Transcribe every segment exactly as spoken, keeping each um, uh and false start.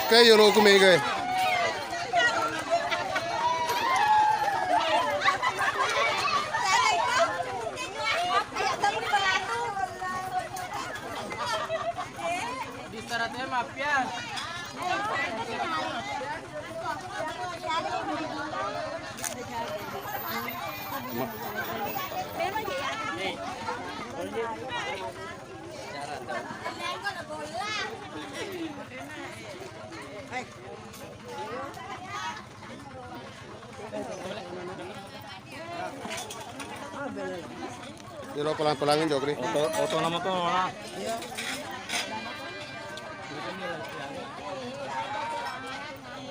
Kayak yolo ku mega. Di syaratnya maaf ya. Iro pelang-pelangin jokri. Oto, oto nama to, nah.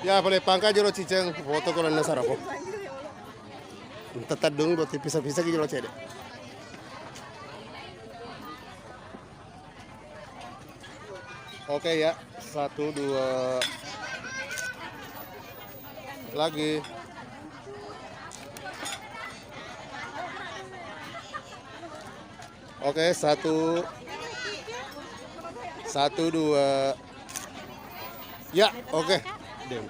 Ya, pale pangka jolo ciceng, foto ko lenna sarapo. Tetap dong, buat pisa-pisa ki jolo cede. Oke ya, satu, dua, lagi. Oke, satu, satu, dua. Ya, oke. Dem.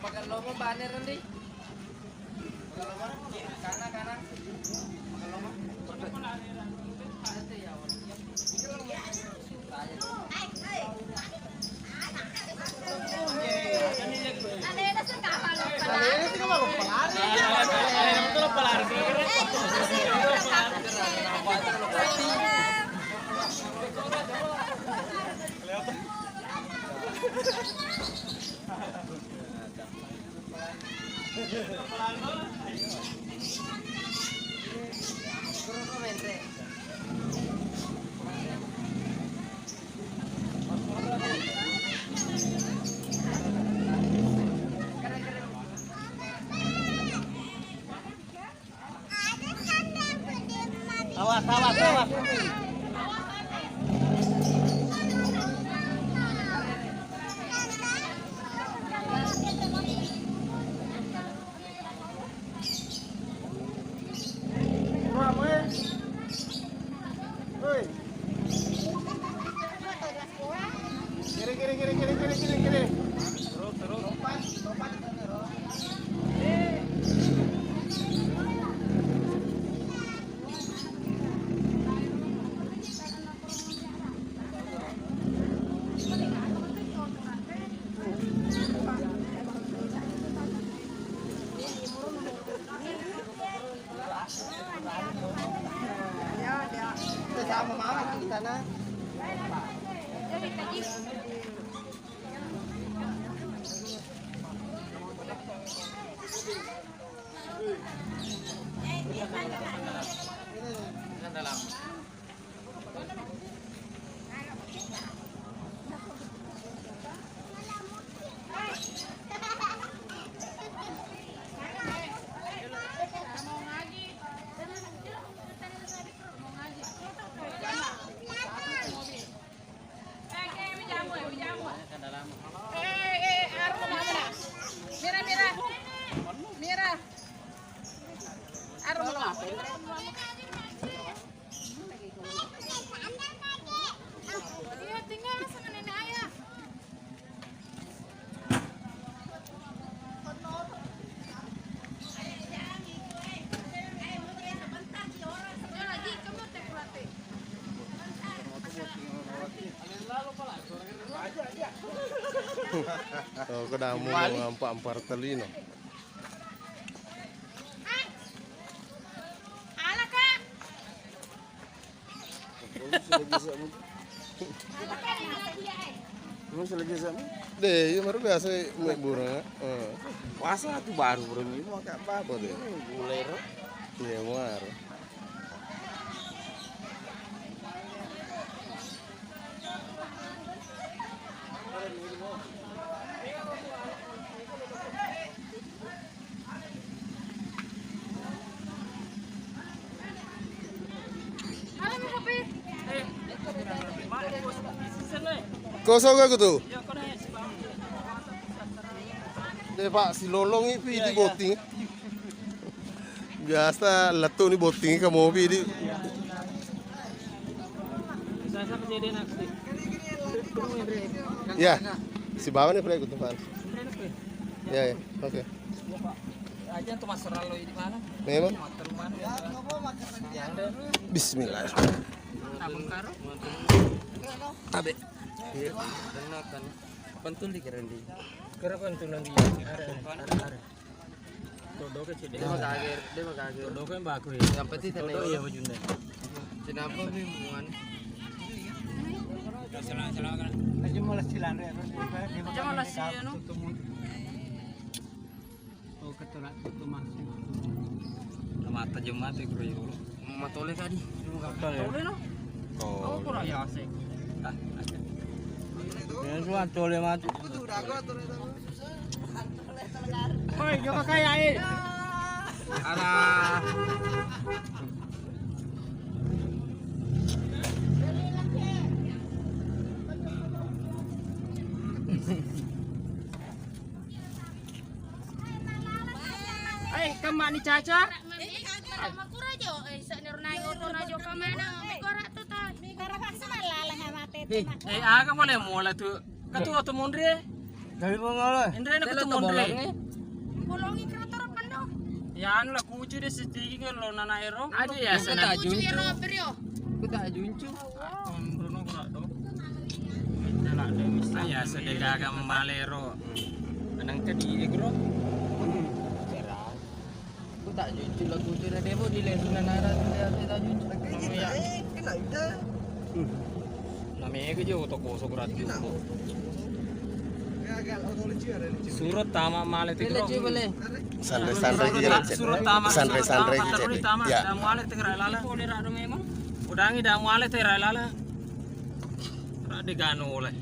Makan lomo baner ndi. Makan lomo. Kanan, kanan. Makan lomo. Awas, awas, awas. Kiri, kiri, kiri, kiri, kiri, kiri, kiri. Terus, terus. Lompat, lompat. Iya, tinggal sama nenek ayah. Oh, ko damu ampa-ampar telino. Ala, Kak. Emang selagi sama? De, iya, baru biasa, mebbureng. Heeh. Puasa tu baru, bro, ini mau kayak apa, bro? Gulai, bro. Iya, muar. Kosong aku tu. Deh, Pak, silolongi pi di botting. Biasa lettu ni botting kamu pi di. Ya, sibawa ni play ku tu, Pak. Ya, ya. Oke. Aja tu maserallo di mana? Memang. Bismillah. Tabung karo. Tabe. Iya. Benar kan. Pentul di kerendi. Kira pentul nanti. Are, are, are. Todo ke cedek. Dia mah kaget, dia mah kaget. Todo ke baku ya. Yang penting tenang. Todo ya bajunda. Kenapa mi muan? Salam, salam. Aja malas silan ya. Aja malas silan, no. Oh, keterak itu masuk. Mata jemate kuro yolo. Matole tadi. Matole. Tole no? Oh. Aku kurang ya asik. Ah, oke. Ya, cuma tole mati. Woi, yo kakak ya, eh. Ada. Eh, kemani Caca? Makura jo, eh, saknero naik oto na jo kemana? Mikora tu ta. Mikora paksa malaleng mate. Eh, eh, aga boleh mola tu. Katu oto monri. Dari mana? Indra na katu monri. Bolongi kira toro pendo. Ya anu la kucu de setigi ke lo nana ero. Aja ya sana juncu. Ku tak juncu. Bruno kura do. Aya sedega aga malero. Nang ke di gro. Ku tak juncu la kucu na demo di lesu na nara tu ya tak juncu. Iya. Kena ida. Namanya ke jo toko sokurati. Surut tama male te gro. Sanre-sanre ki jere. Surut tama. Sanre-sanre ki jere. Ya. Damu ale te gerai lala. Boleh rado memang. Udangi damu ale te rai lala. Rade gano oleh.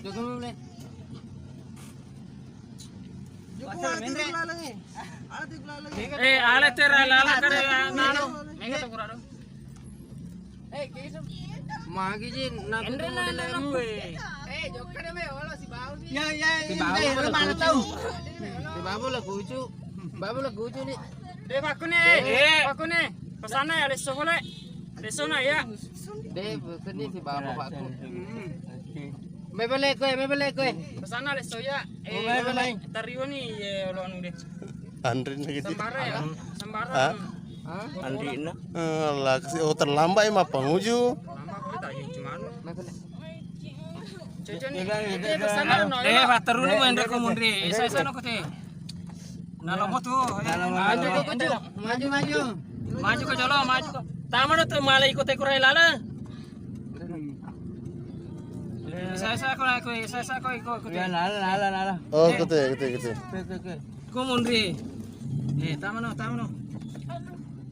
Joko dulu, Le. Joko, ada di lalang, eh. Ada di lalang, eh. Eh, ale te rai lala kare nano. Mega to kurado. Magi jin, nak Andre model nano. Eh, jokka deh, me, wala si bau sih. Ya, ya, si bau mana tahu. Si bau lah kucu. Bau lah kucu nih. Deh, pakku nih. Eh, pakku nih. Pesana ya leso kole. Leso na ya. Deh, pesen nih si bau pakku. Hmm. Me bele koe, me bele koe. Pesana leso ya. Eh, me bele. Tariwa nih, ya lo anu deh. Andre na gitu. Sembara ya. Sembara. Hah? Hah? Andre na. Eh, lah, kasi, oh, terlambat ya, mappanguju. Terlambat kita yang cuman. Me bele. Cocok nih. Eh, patterun mau Andre ko Andre. Saya sana kote. Nalo mo tu. Maju ko kucu. Maju, maju. Maju ko jolo, maju ko. Tama no tu malai kote kurai lala. Saya saya ko ko saya saya ko ko kote. Ya, lala, lala, lala. Oh, kote, kote, kote. Oke, oke, oke. Ko Andre. Eh, tama no, tama no.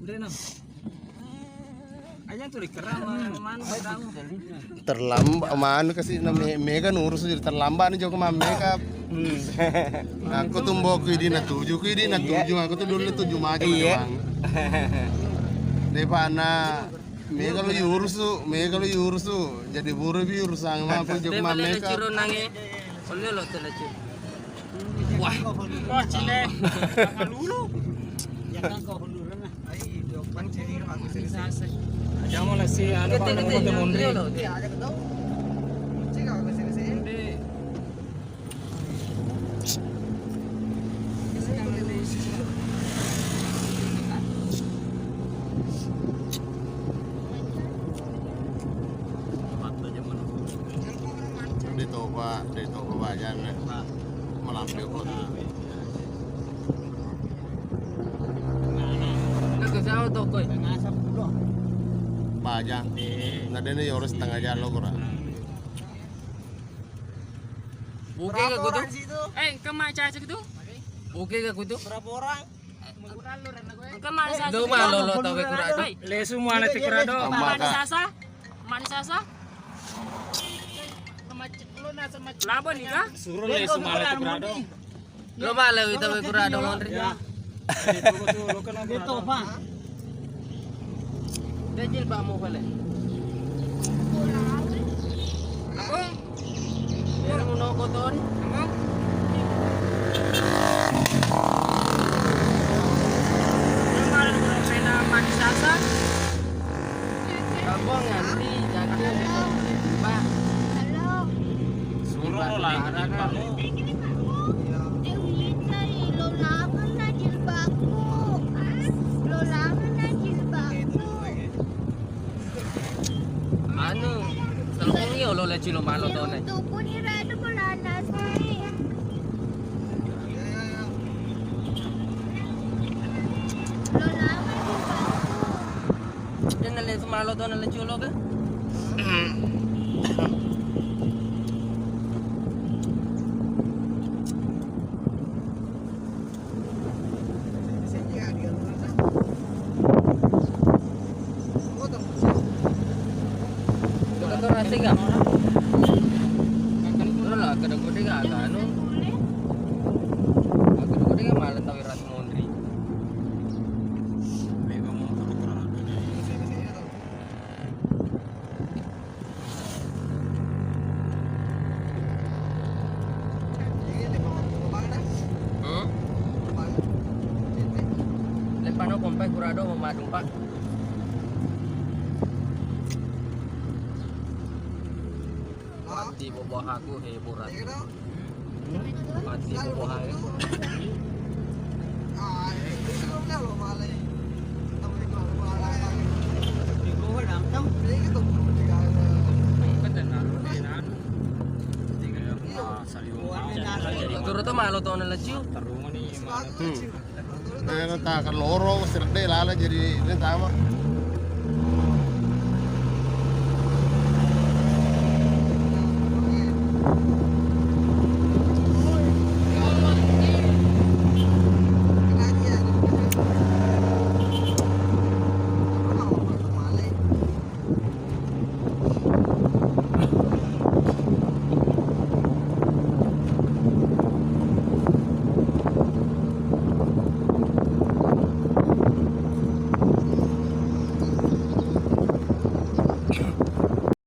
Andre no. Aja tu dikerang, man, man, tahu. Terlambat, manu kasi na me-, mega nurus jadi terlambat nih joko man mega. Aku tuh mbok ku idi na tuju, ku idi na tuju, aku tuh dulu tuju maju. Iya. Doang. Daripada mega lo urus tu, mega lo urus tu, jadi buru bi urusan mah aku joko man mega. Ciro nange, oleh lo tele ciro. Wah. Wah, cile. Kalulu. Jangan kau hulurna. Ai, diopan cili aku sini. Jangan lah si anu, Pak, mau ketemu Andre. Ditoba, ditoba bajang, eh. Melampe kota. Bajang. Nadene yoro setengah jalo kura. Oke, gak kutu. Eh, kema caca gitu? Oke, gak kutu. Berapa orang? Engka mani sasa. Dua malo lo tawe kurado. Lesu mane te kurado. Mani sasa. Mani sasa. Labo ni ka? Suro lesu mane te kurado. Lo malo tawe kurado laundry. Ya. Dia topa. Dia jilbabmu pale. Apa? Dia mau noko ton. Apa? Dia malah mau pena mati sasa. Kamu nganti, nganti ada jilbab. Halo. Suruh lah, ada jilbabmu. Dewi, lo lama na jilbabku. Lo lama na jilbabku. Anu, telepon iya lo leci lo malo to ne. Tuku ni rada bolana sini. Lo lama jilbabku. Dia nale semalo to nale culo ke? Itu kan tuh nasi nggak? Itu lah, kedeng gede nggak ada anu. Kedeng gede nggak malah tahu iras mondri. Hmm? Lepano kompai kurado madu, Pak. Mati bobohaku, he, borat. Mati bobohaku. Turut to malo to naleciu. Hmm. Nah, ta kaloro, sedde lala jadi ini tama.